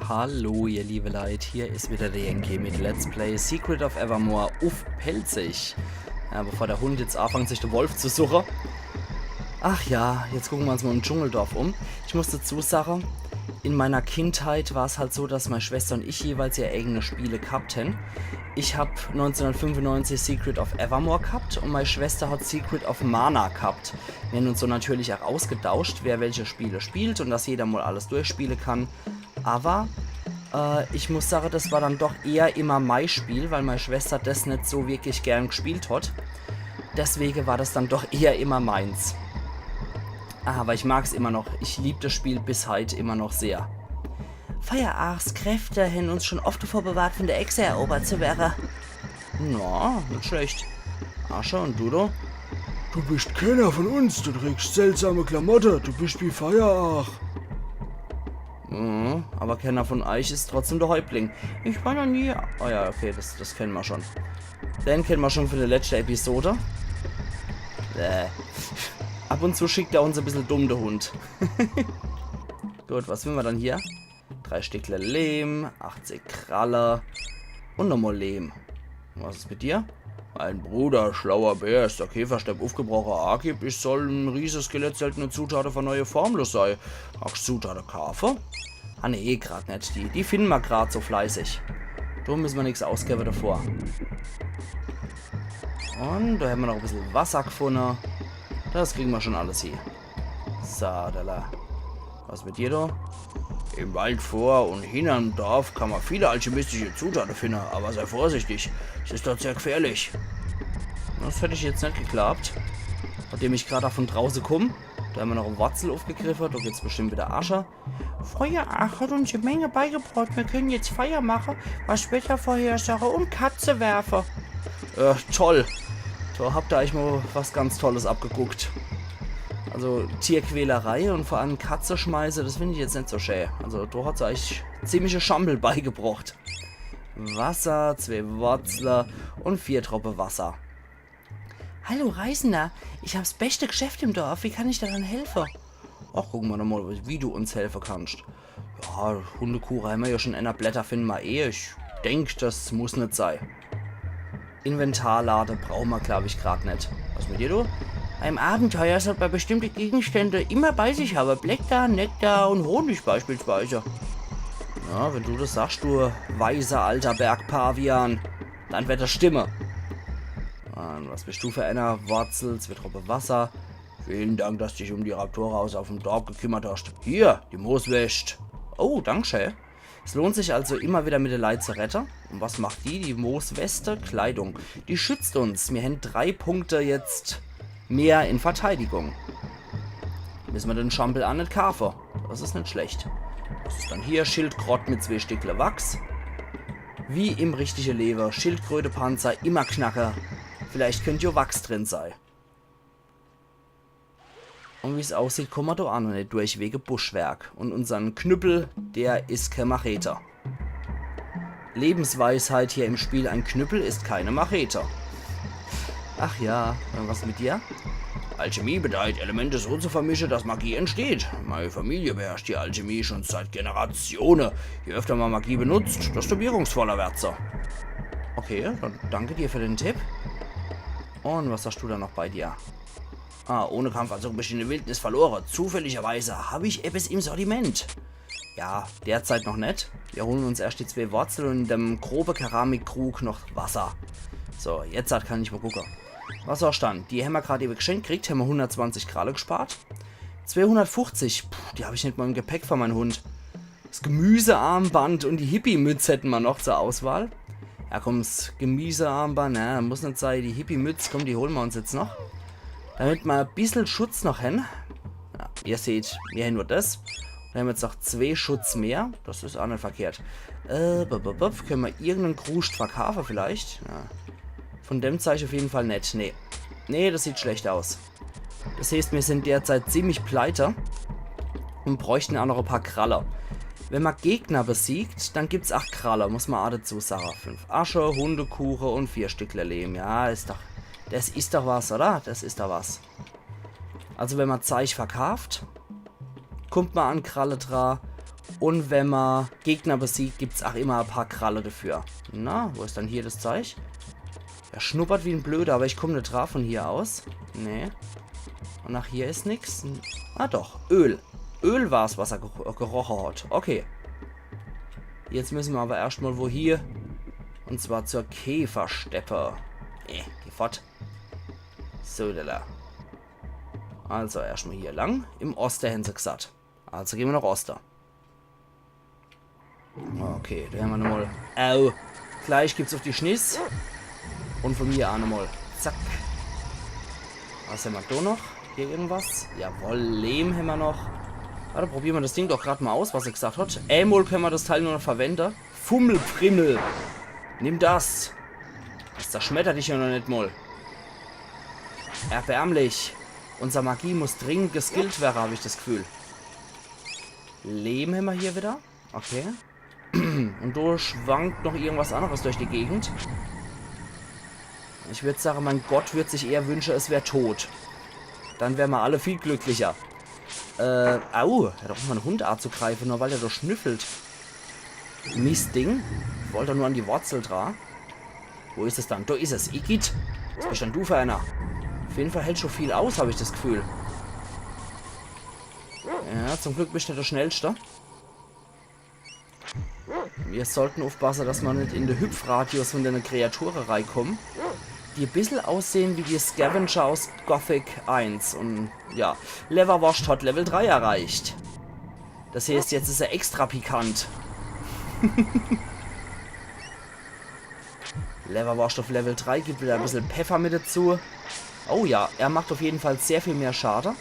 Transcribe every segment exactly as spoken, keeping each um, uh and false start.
Hallo ihr liebe Leit, hier is wieder der Yankee mit Let's Play Secret of Evermore uff Pälzisch. Ja, bevor der Hund jetzt anfangt, sich de Wolf zu suche. Ach ja, jetzt gucke mer uns mol im Dschungeldorf um. Ich muss dazu sage, in meiner Kindheit war's halt so, dass mei Schwester und ich jeweils ihr eigene Spiele gehabt hen. Ich hab neunzehnhundertfünfundneunzig Secret of Evermore gehabt und mei Schwester hat Secret of Mana gehabt. Mir hen uns so natürlich auch ausgetauscht, wer welche Spiele spielt und dass jeder mol alles durchspiele kann. Aber äh, ich muss sage, das war dann doch eher immer mei Spiel, weil mei Schwester das net so wirklich gern gespielt hat. Deswege war das dann doch eher immer meins. Aber ich mag's immer noch. Ich lieb das Spiel bis heit immer noch sehr. Feuerachs Kräfte hen uns schon oft davor bewahrt, von der Echse erobert zu werre. Na, net schlecht. Asche, und du do? Du bist kenner von uns, du trägst seltsame Klamotte, du bist wie Feuerach. Mhm, aber kenner von eich is trotzdem der Häuptling. Ich war noch nie. Oh ja, okay, das, das kenne mer schon. Den kenne mer schon von der letzte Episode. Äh. Ab und zu schickt er uns e bissel dumm, der Hund. Gut, was will mer dann hier? Drei Stickle Lehm, achtzig Kralle und nochmol Lehm. Was is mit dir? Mein Bruder, schlauer Bär, is der Käferstepp uffgebroche. Agib, ich soll im Rieseskelett seltene Zutate für neue Formle sei. Magst Zutate kaafe? Ah nee, grad net. Die, die finde mer grad so fleißig. Do müsse mer nix ausgewwe davor. Und do hämmer noch e bissel Wasser gefunne. Das kriege mer schon alles hie. So, da, da. Was mit dir do? Im Wald vor und hinnerm Dorf kann mer viele alchemistische Zutate finne, aber sei vorsichtig. Es is dort sehr gefährlich. Das hätt ich jetzt net geglaubt. Nachdem ich grad von drauße kumm. Do hämmer noch e Wurzel uffgegriffe. Do gibt's bestimmt wieder Asche. Feuerach hat uns e Menge beigebracht. Mir kenne jetzt Feuer mache, was Wettervorhersage und Katze werfe. Äh, toll. Do habt ihr eich mol was ganz Tolles abgeguckt. Also Tierquälerei und vor allem Katze schmeiße, das find ich jetzt net so schä. Also do hat se eich ziemliche Schampel beigebrocht. Wasser, zwee Wurzle und vier Troppe Wasser. Hallo Reisender, ich hab's beste Geschäft im Dorf, wie kann ich dir dann helfe? Ach, gucke mer doch mol, wie du uns helfe kannst. Ja, Hundekuche hämmer ja schon, enner Blätter finde mer eh. Ich denk, das muss net sei. Inventarlade brauche mer, glaub ich, grad net. Was mit dir, du? Beim Abenteuer sollt mer bestimmte Gegenstände immer bei sich habe. Blätter, Nektar und Honig beispielsweise. Ja, wenn du das sagst, du weiser alter Bergpavian, dann werd das stimme. Mann, was bist du für enner? Wurzel, zwee Troppe Wasser. Vielen Dank, dass dich um die Raptore aus uffm Dorf gekümmert hast. Hier, die Mooswescht. Oh, dankeschön. Es lohnt sich also immer wieder mit de Leit zu redde. Und was macht die? Die Moosweste, Kleidung. Die schützt uns. Mir hän drei Punkte jetzt mehr in Verteidigung. Müsse mer den Schampel aa net kaafe. Das is net schlecht. Was is dann hier? Schildkrott mit zwee Stickle Wachs. Wie im richtige Lewe. Schildkrötepanzer immer knacke. Vielleicht könnt jo Wachs drin sei. Und wie's aussieht, kumme mer do aa noch net durch wege Buschwerk. Und unsern Knüppel, der is ke Machete. Lebensweisheit hier im Spiel: Ein Knüppel ist keine Machete. Ach ja, und was mit dir? Alchemie bedeiht, Elemente so zu vermische, dass Magie entsteht. Meine Familie beherrscht die Alchemie schon seit Generatione. Je öfter man Magie benutzt, desto wirkungsvoller werd se. Okay, dann danke dir für den Tipp. Und was hast du da noch bei dir? Ah, ohne Kampfanzug bist du in der Wildnis verlore. Zufälligerweise hab ich eppes im Sortiment. Ja, derzeit noch net. Wir holen uns erscht die zwee Wurzel und in dem grobe Keramikkrug noch Wasser. So, jetzt kann ich mal gucke. Was war Stand? Die hämmer grad ewe geschenkt kriegt, hämmer hundertzwanzig Kralle gespart. Zweehundertfuchzig, puh, die hab ich net mal im Gepäck für mein Hund. Das Gemüsearmband und die Hippie-Mütz hätten mer noch zur Auswahl. Ja, komm, das Gemüsearmband, na, muss net sei. Die Hippie-Mütz, komm, die holen mer uns jetzt noch. Damit mer e bissel Schutz noch hän. Ja, ihr seht, mir hän nur das. Dann hämmer jetzt noch zwee Schutz mehr. Das is aa net verkehrt. Äh, bup, bup, bup. Könne mer irgenden Kruscht verkaafe vielleicht? Ja. Von dem Zeich auf jeden Fall net. Nee. Nee, das sieht schlecht aus. Das heeßt, mir sind derzeit ziemlich pleite und bräuchten aa noch e paar Kralle. Wenn mer Gegner besiegt, dann gibt's acht Kralle, muss mer aa dazu sage. Fünf Asche, Hundekuche und vier Stickle Lehm. Ja, is doch, das is doch was, oder? Das is doch was. Also wenn mer Zeich verkaaft, kummt mer an Kralle dra Un wenn ma Gegner besiegt, gibt's ach immer e paar Kralle dafür. Na, wo is dann hier das Zeich? Er schnuppert wie en Blöder, aber ich komm net dra von hier aus. Nee. Un ach hier is nix. Ah doch, Öl. Öl war's, was er ger- geroche hat. Okay. Jetzt müssen ma aber erscht mal wohie. Un zwar zur Käfersteppe. Äh, geh fort. So, da. Also erscht mal hier lang. Im Oste hen se gesaat. Also gehn ma noch Oste. Okay, do hen ma nochmal. Au. Gleich gibt's auf die Schniss. Un von mir ach nochmal. Zack. Was hen ma do noch? Hier irgendwas? Jawoll, Lehm hen ma noch. Wart, probiere ma das Ding doch grad mal aus, was er gesaat hat. Emol könne ma das Teil nur noch verwende. Fummelprimmel. Nimm das. Das zerschmettert dich ja noch net mal. Erbärmlich. Unser Magie muss dringend geskillt wäre, hab ich das Gefühl. Lehm hen ma hier wieder. Okay. Un do schwankt noch irgendwas anderes durch die Gegend. Ich würd sage, mein Gott würd sich eher wünsche, es wär tot. Dann wär ma alle viel glücklicher. Äh, au, hör doch auf, mein Hund anzugreife, nur weil er do schnüffelt. Mistding. Ich wollt doch nur an die Wurzel dra. Wo is es dann? Do is es. Igitt. Was bist dann du für einer? Auf jeden Fall hältst du viel aus, hab ich das Gefühl. Ja, zum Glück bist du der Schnellste. Wir sollten aufpasse, dass ma net in de Hüpfradius von dene Kreature reikommen, die e bissel aussehen wie die Scavenger aus Gothic eins. Un ja, Lewwerworscht hat Level drei erreicht. Das heißt, jetzt is er extra pikant. Lewwerworscht auf Level drei gibt wieder e bissel Peffer mit dazu. Oh ja, er macht auf jeden Fall sehr viel mehr Schade.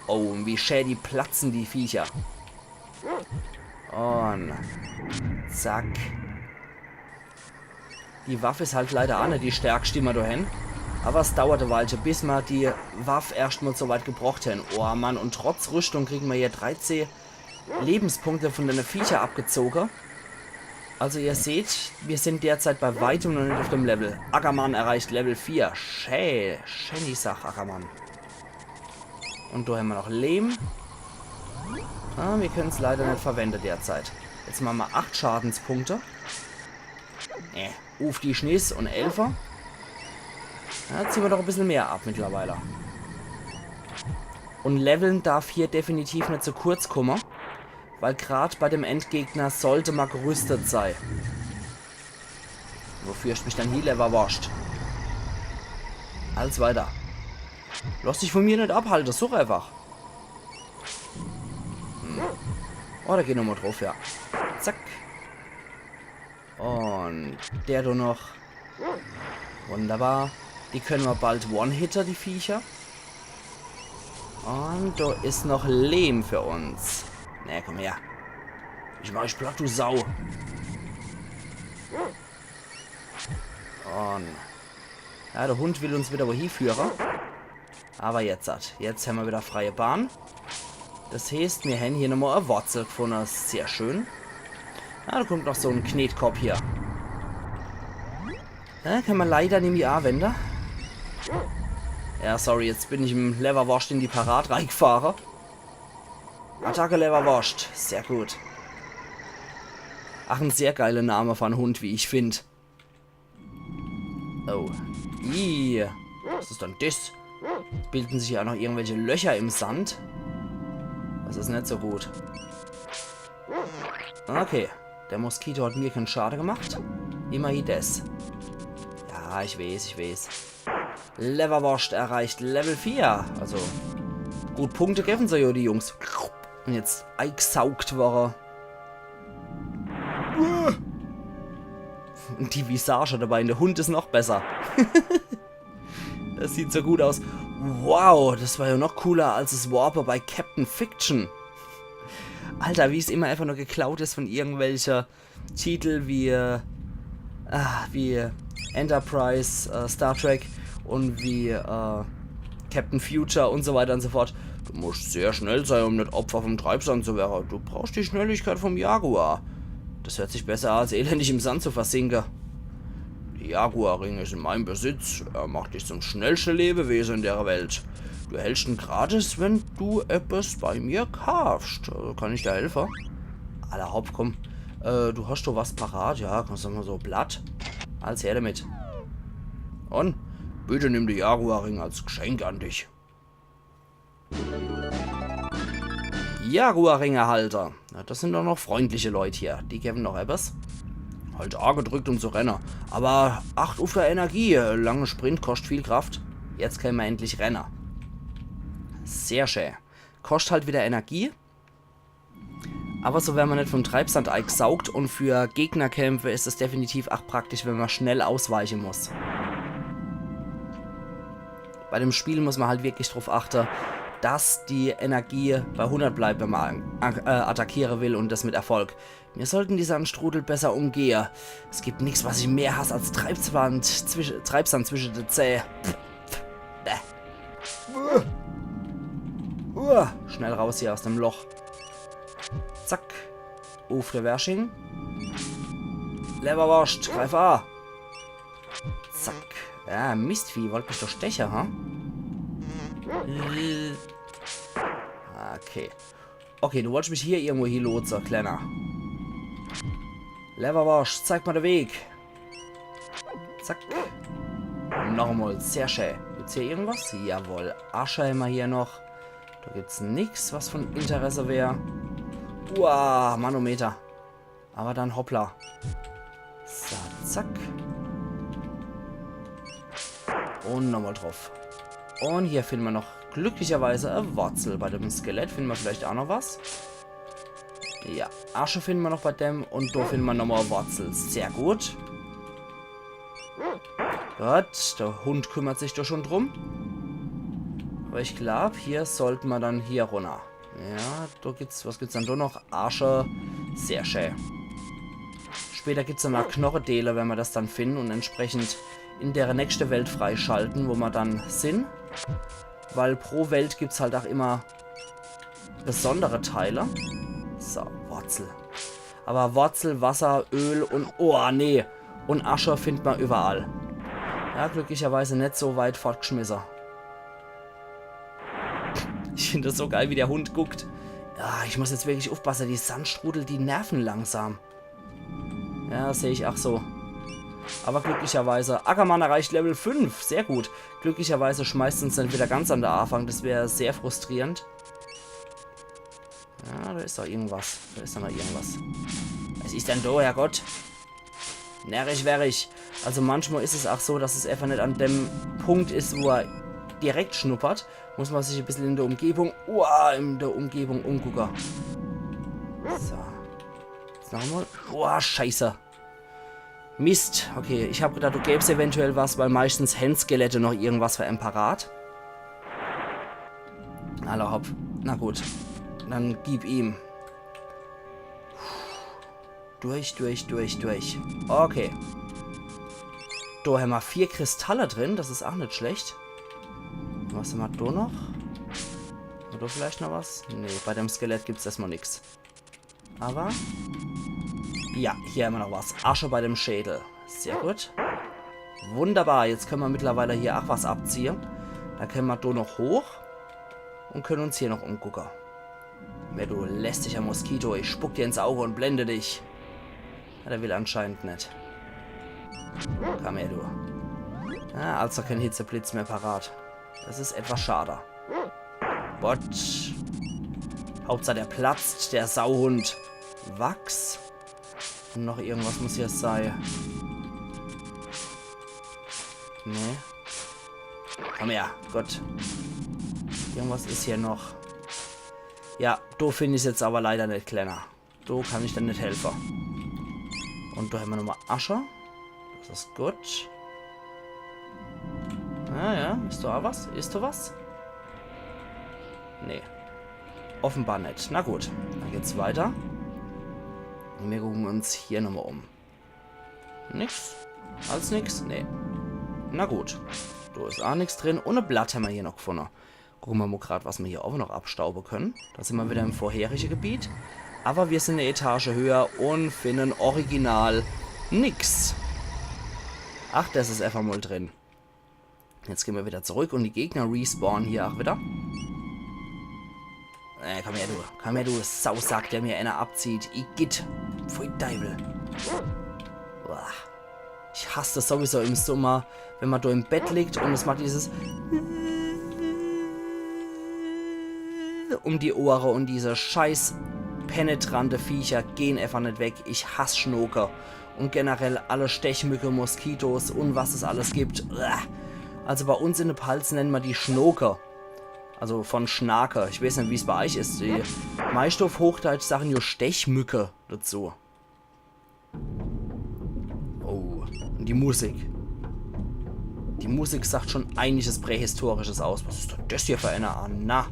Oh, un wie schä die platze, die Viecher. Un zack. Die Waff is halt leider ach net die stärkste, die ma do hen. Aber es dauert e Weilche, bis ma die Waff erscht mal so weit gebrocht hen. Oh Mann, un trotz Rüstung kriegen ma hier dreizeh Lebenspunkte von dene Viecher abgezoge. Also ihr seht, wir sind derzeit bei weitem noch net auf dem Level. Ackermann erreicht Level vier. Schä, schäni Sach, Ackermann. Un do hen ma noch Lehm. Ah, wir können's leider net verwende derzeit. Jetzt mache ma acht Schadenspunkte. Äh, uff die Schniss un Elfer. Ja, ziehe ma doch e bissel mehr ab mittlerweile. Un Leveln darf hier definitiv net zu kurz komme, weil grad bei dem Endgegner sollte ma gerüstet sei. Wo führst mich dann hie, Lewwerworscht? Als weiter. Lass dich von mir net abhalte, such einfach. Hm. Oh, do gehn ma mal drauf, ja. Zack. Un der do noch. Wunderbar. Die könne ma bald one-hitte, die Viecher. Un do is noch Lehm für uns. Nee, komm her. Ich mach dich platt, du Sau. Un ja, der Hund will uns wieder wohie führe. Aber jetzt hat. Jetzt hen ma wieder freie Bahn. Das heeßt, mir hen hier nochmal e Wurzel gefunne. Sehr schön. Ah, do kommt noch so en Knetkopp hier. Ja, kann ma leider nimmi anwende. Ja, sorry, jetzt bin ich em Lewwerworscht in die Parad reigefahre. Attacke, Lewwerworscht. Sehr gut. Ach, en sehr geiler Name für en Hund, wie ich find. Oh. Ih. Was is dann das? Bilden sich ja noch irgendwelche Löcher im Sand. Das is net so gut. Okay. Der Moskito hat mir kein Schade gemacht. Immerhin das. Ja, ich weeß, ich weeß. Lewwerworscht erreicht Level vier. Also, gut, Punkte gewwe se jo, die Jungs. Un jetzt eigsaugt worre. Und die Visage dabei, der Hund is noch besser. Das sieht so gut aus. Wow, das war ja noch cooler als das Warpe bei Captain Fiction. Alter, wie's immer einfach nur geklaut is von irgendwelche Titel wie, äh, ah, wie Enterprise, äh, Star Trek und wie, äh, Captain Future und so weiter und so fort. Du musst sehr schnell sein, um net Opfer vom Treibsand zu werden. Du brauchst die Schnelligkeit vom Jaguar. Das hört sich besser an, als elendig im Sand zu versinken. De Jaguarring is in meim Besitz. Er macht dich zum schnellschte Lebewese in der Welt. Du erhältscht en gratis, wenn du eppes bei mir kaafscht. Äh, kann ich der helfe? Alla hopp, komm. Äh, du hoscht doch was parat, ja, kannsch du mol so Blatt. Als her damit. Un bitte nimm de Jaguarring als Gschenk an dich. Jaguarringehalter. Ja, das sin doch noch freundliche Leut hier. Die gewwe noch eppes. Halt A gedrückt, um zu renne. Awwer acht uff der Energie. Lange Sprint koscht viel Kraft. Jetzt kenne mer endlich renne. Sehr schä. Koscht halt wieder Energie. Awwer so werre mer net vom Treibsand eigsaugt un für Gegnerkämpfe is es definitiv ach praktisch, wenn mer schnell ausweiche muss. Bei dem Spiel muss mer halt wirklich druff achte, dass die Energie bei hundert bleibt, wenn mer an, an, äh, attackiere will un das mit Erfolg. Mir sollten die Sandstrudel besser umgehe. Es gibt nix, was ich mehr hass als Treibsand zwische, Treibsand zwische de Zäh. Pff, pff, bäh. Uah, uah, schnell raus hier aus dem Loch. Zack. Uff de Wersching. Lewwerworscht, greif a. Zack. Ja, Mistvieh, wollt mich doch steche, ha? Okay. Okay, du wollscht mich hier irgendwo hielotse, Klenner. Lewwerworscht, zeig mol de Weg. Zack. Nochmol, sehr schä. Gibt's hier irgendwas? Jawohl, Asche hämmer hier noch. Do gibt's nix, was von Interesse wär. Uah, Manometer. Awwer dann hoppla. So, zack. Un nochmol druff. Un hier finne mer noch glücklicherweise e Worzel. Bei dem Skelett finne mer vielleicht ach noch was. Ja, Asche finne mer noch bei dem. Un do finne mer nochmol e Worzel. Sehr gut. Gut, de Hund kümmert sich do schon drum. Awwer ich glaab, hier sollt mer dann hier runner. Ja, do gibt's, was gibt's dann do noch? Asche. Sehr schä. Später gibt's dann ach Knochedeele, wenn mer das dann finne un entsprechend in dere nächschte Welt freischalten, wo mer dann sin. Weil pro Welt gibt's halt ach immer besondere Teile. So, Worzel. Awwer Worzel, Wasser, Öl un, oh nee, un Asche findt mer üwwerall. Ja, glücklicherweise net so weit fortgschmisse. Ich find das so geil, wie der Hund guckt. Ja, ich muss jetzt wirklich uffpasse, die Sandstrudel, die nerven langsam. Ja, seh ich ach so. Awwer glücklicherweise, Ackermann erreicht Level fünf, sehr gut. Glücklicherweise schmeißt uns dann wieder ganz an de Aafang, das wär sehr frustrierend. Ja, do is doch irgendwas. Do is doch noch irgendwas. Was is dann do, Herrgott? Närrisch, wärrisch. Also manchmal is es ach so, dass es einfach net an dem Punkt is, wo er direkt schnuppert. Muss mer sich e bissel in de Umgebung, uah, in de Umgebung umgucke. So. Jetzt nochmol. Uah, Scheiße. Mist. Okay, ich hab gedacht, do gäb's eventuell was, weil meistens hän Skelette noch irgendwas für em parat. Alla hopp. Na gut. Dann gib ihm. Durch, durch, durch, durch. Okay. Do hämmer vier Kristalle drin, das is ach net schlecht. Was hämmer do noch? Hämmer do vielleicht noch was? Nee, bei dem Skelett gibt's erstmal nix. Awwer ja, hier hämmer noch was. Asche bei dem Schädel. Sehr gut. Wunderbar, jetzt kenne mer mittlerweile hier ach was abziehe. Dann kenne mer do noch hoch un kenne uns hier noch umgucke. Mer, du lästiger Moskito, ich spuck dir ins Auge un blende dich. Ja, der will anscheinend net. Komm her, du. Ja, also kein Hitzeblitz mehr parat. Das is etwas schade. Botsch. Hauptsach der platzt, der Sauhund. Wachs. Un noch irgendwas muss hier sei. Nee. Komm her, gut. Irgendwas is hier noch. Ja, do find ich's jetzt awwer leider net, Klenner. Do kann ich dann net helfe. Un do hämmer nochmal Asche. Das is gut. Na ja, is do ach was? Is do was? Nee. Offenbar net. Na gut, dann geht's weiter. Un mir gucken uns hier nochmal um. Nix? Als nix? Nee. Na gut. Do is ach nix drin. Un e Blatt hämmer hier noch gefunne. Gucke mer mo grad, was mer hier owwe noch abstaube kenne. Do sin mer wieder im vorherige Gebiet. Awwer mir sin e Etage höher un finden original nix. Ach, das is efach mol drin. Jetzt gehn mer wieder zurück un die Gegner respawnen hier ach wieder. Äh, komm her, du. Komm her, du Sausack, der mir einer abzieht. Igitt. Pfui Deiwel. Boah. Ich hass das sowieso im Summer, wenn mer do im Bett liegt un es macht dieses um die Ohre un diese scheiß penetrante Viecher gehn efach net weg. Ich hass Schnoke. Un generell alle Stechmücke, Moskitos un was es alles gibt. Uah. Also bei uns in de Palz nennt mer die Schnoke. Also von Schnake. Ich weeß net, wie's bei eich is. Die meischte uff Hochdeitsch sachen jo Stechmücke dazu. Oh, un die Musik. Die Musik sagt schon einiges Prähistorisches aus. Was is denn das hier für einer? Ah, na.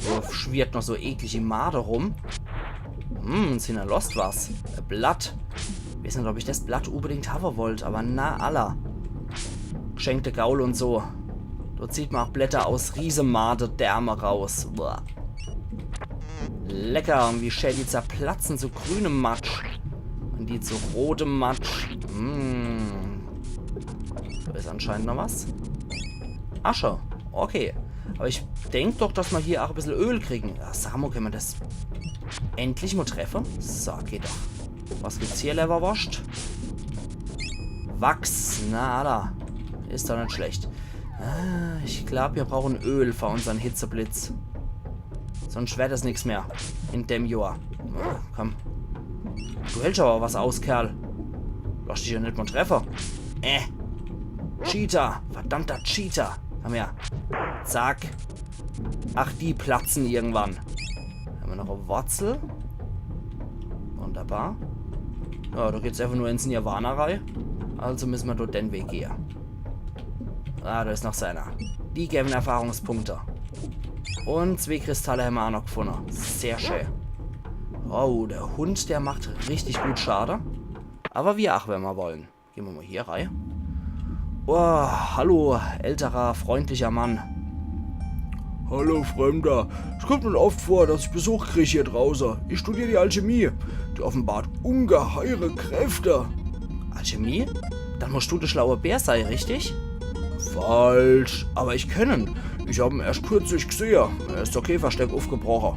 Do schwirrt noch so eklig die Made rum. Hm, uns hinnerlosst was. Äh, Blatt. Ich weeß net, ob ich das Blatt unbedingt hawwe wollt, awwer na, alla. Geschenkte Gaul un so. Do zieht mer ach Blätter aus Riesemade-Därme raus. Uah. Lecker, un wie schää die zerplatzen zu grünem Matsch. Un die zu rotem Matsch. Mm. Do is anscheinend noch was. Asche. Okay. Awwer ich denk doch, dass mer hier ach e bissel Öl kriegen. Ja, sa mol, kenne mer das endlich mol treffe? So, geht doch. Was gibt's hier, Lewwerworscht? Wachs. Na, alla. Is doch net schlecht. Ah, ich glaub, mir brauchen Öl für unsern Hitzeblitz. Sonst werd das nix mehr in dem Johr. Ah, komm. Du hältst awwer was aus, Kerl. Lass dich jo net mol treffe. Äh. Cheater. Verdammter Cheater. Komm her. Zack. Ach, die platzen irgendwann. Hemmer noch e Wurzel? Wunderbar. Ja, do geht's efach nur ins Nirvana rei. Also misse mer dort den Weg gehe. Ah, do is noch so einer. Die gewwe Erfahrungspunkte. Un zwee Kristalle hemmer ach noch gefunne. Sehr schää. Oh, der Hund, der macht richtig gut Schade. Awwer wie ach, wenn mer wollen. Gehn mer mol hier rei. Oh, hallo, älterer, freundlicher Mann. Hallo, Fremder. Es kommt nun oft vor, dass ich Besuch krieg hier drauße. Ich studier die Alchemie. Die offenbart ungeheure Kräfte. Alchemie? Dann musst du de schlaue Bär sei, richtig? Falsch, awwer ich kenn en. Ich hab en erscht kürzlich gsehe. Er is zur Käferstepp uffgebroche.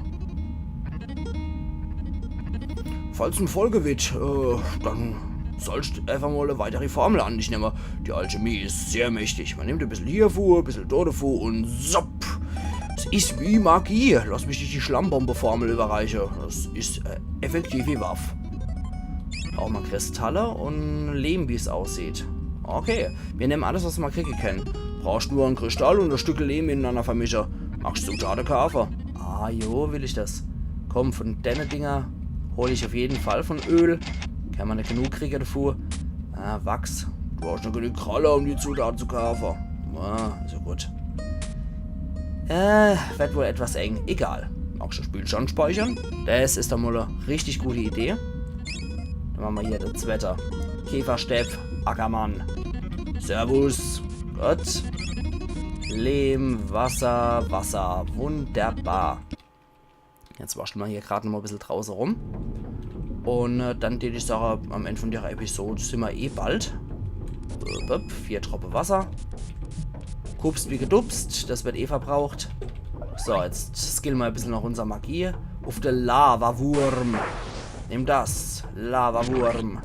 Falls en Folge wird, äh, dann sollst efach mol e weitere Formel an dich nemme. Die Alchemie is sehr mächtig. Mer nimmt e bissel hiervu, e bissel dodevu un zopp. Es is wie Magie. Lass mich dich die Schlammbombe-Formel überreiche. Das is, äh, effektiv wie Waff. Brauche mer Kristalle un Lehm, wie's aussieht. Okay, mir nemme alles, was mer kriege kenne. Brauchst nur en Kristall un e Stück Lehm mitnanner vermische. Magst Zutate kaafe? Ah, jo, will ich das. Komm, von denne Dinger hol ich uff jeden Fall von Öl. Kann mer net genug kriege devu. Ah, Wachs. Du hast noch genug Kralle, um die Zutate zu kaafe. Ah, is jo gut. Äh, werd wohl etwas eng. Egal. Magst du Spielstand speichere? Das is doch mol e richtig gute Idee. Dann mache mer hier de zwette. Käferstepp, Ackermann. Servus. Gut. Lehm, Wasser, Wasser. Wunderbar. Jetzt waschle mer hier grad noch mol e bissel drauße rum. Un, äh, dann deet ich sage, am End von der Episode sin mer eh bald. Bup, bup, vier Troppe Wasser. Gehupst wie gedupst, das werd eh verbraucht. So, jetzt skille mer e bissel noch unser Magie. Uff de Lavawurm. Nimm das, Lavawurm.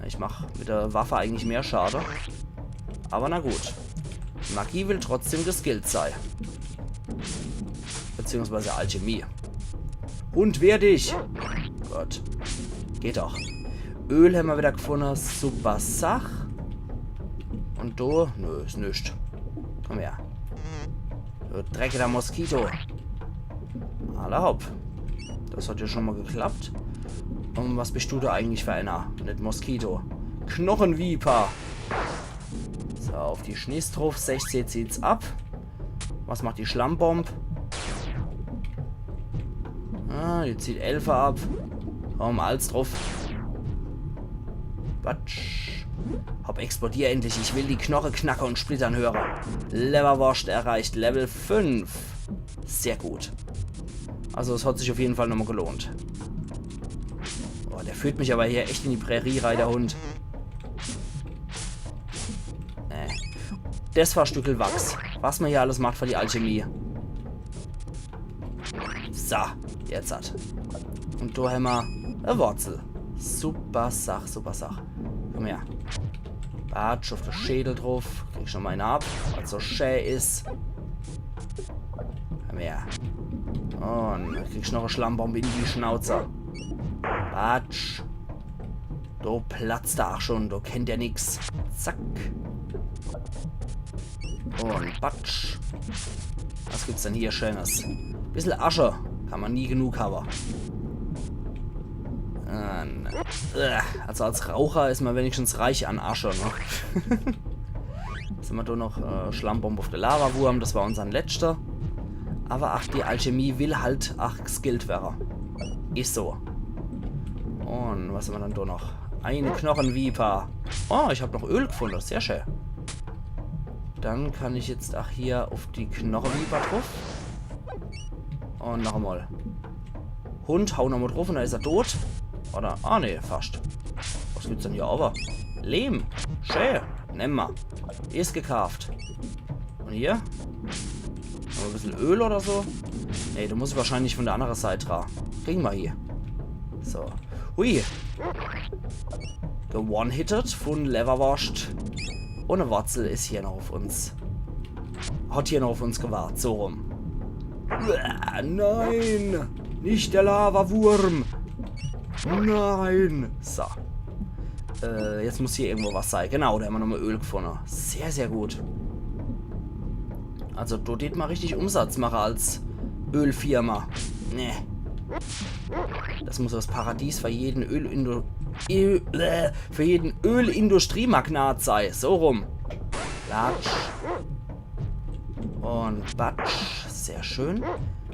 Ich mach mit der Waffe eigentlich mehr Schade. Awwer na gut. Magie will trotzdem geskillt sei. Beziehungsweise Alchemie. Hund, wehr dich! Gut. Geht doch. Öl hemmer wieder gefunne. Super Sach. Un do? Nö, is nix. Komm her. Du dreckiger Moskito. Alla hopp. Das hat jo schon mol geklappt. Un was bist du do eigentlich für einer? Net Moskito. Knochenviper. So, uff die Schniss druff. Sechzeh zieht's ab. Was macht die Schlammbomb? Ah, die zieht elfe ab. Komm, alles druff. Batsch. Hopp, explodier endlich. Ich will die Knoche knacke un splittern höre. Lewwerworscht erreicht Level fünf. Sehr gut. Also, es hat sich uff jeden Fall nochmol gelohnt. Boah, der führt mich awwer hier echt in die Prärie rei, der Hund. Des war e Stückel Wachs. Was ma hier alles macht für die Alchemie. So, jetzt hat. Un do hämmer e Wurzel. Super Sach, super Sach. Komm her. Batsch, uff de Schädel druff. Krieg schon mol ääner ab, weil's so schä is. Komm her. Un kriegsch noch e Schlammbomb in die Schnauze. Batsch. Do platzt er ach schon, do kennt er nix. Zack. Un batsch. Was gibt's denn hier Schönes? Bissel Asche. Kann ma nie genug hawwe. Ähm, äh, also als Raucher is ma wenigstens reich an Asche, ne? Was hämmer do noch? Äh, Schlammbomb uff de Lavawurm, des war unsern letschter. Awwer ach, die Alchemie will halt ach geskillt werre. Is so. Un was hämmer dann do noch? Eine Knocheviper. Oh, ich hab noch Öl gefunne, sehr schä. Dann kann ich jetzt ach hier uff die Knocheviper druff. Un noch emol. Hund, hau nochmol druff un dann is er tot. Oder? Ah, nee, fascht. Was gibt's denn hier owwe? Lehm. Schä. Nemme ma. Is gekaaft. Un hier? Noch e bissel Öl oder so? Nee, do muss ich wahrscheinlich vun de annere Seit dra. Kriege ma hier. So. Hui. Ge-one-hitted vun Lewwerworscht. Un e Wurzel is hier noch uff uns. Hat hier noch uff uns gewart, so rum. Uah, nein! Nicht der Lavawurm! Nein! So. Äh, jetzt muss hier irgendwo was sei. Genau, do hämmer nochmol Öl gefunne. Sehr, sehr gut. Also, do dät ma richtig Umsatz mache als Ölfirma. Nee. Des muss des Paradies für jeden Ölindu-, Öl, äh, für jeden Ölindustriemagnat sei. So rum. Klatsch. Un batsch. Sehr schön.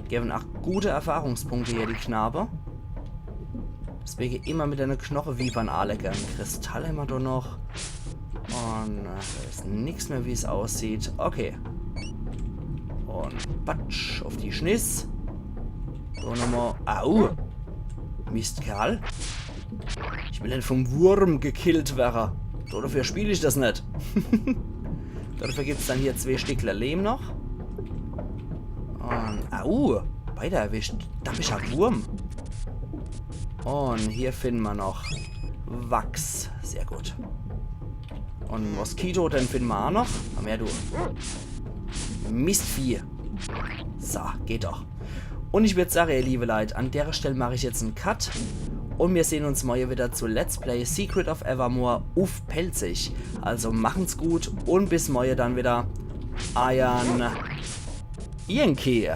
Gewwe ach gute Erfahrungspunkte hier, die Knabe. Deswege immer mit de Knocheviper anlege. Kristall hämmer do noch. Un, äh, do is nix mehr, wie's aussieht. Okay. Un batsch uff die Schniss. So nochmol. Au! Mistkerl. Ich will net vum Wurm gekillt werre. So, dafür spiel ich des net. Dafür gibt's dann hier zwee Stickler Lehm noch. Un, au, beide erwischt. Dappischer Wurm. Un hier finne ma noch Wachs. Sehr gut. Un Moskito, den finne ma ach noch. Komm her, du Mistvieh. So, geht doch. Un ich würd sage, ihr liebe Leit, an dere Stell mach ich jetzt en Cut. Un mir sehn uns morje wieder zu Let's Play Secret of Evermore uff Pälzisch. Also machen's gut un bis morje dann wieder. Eiern Yankee.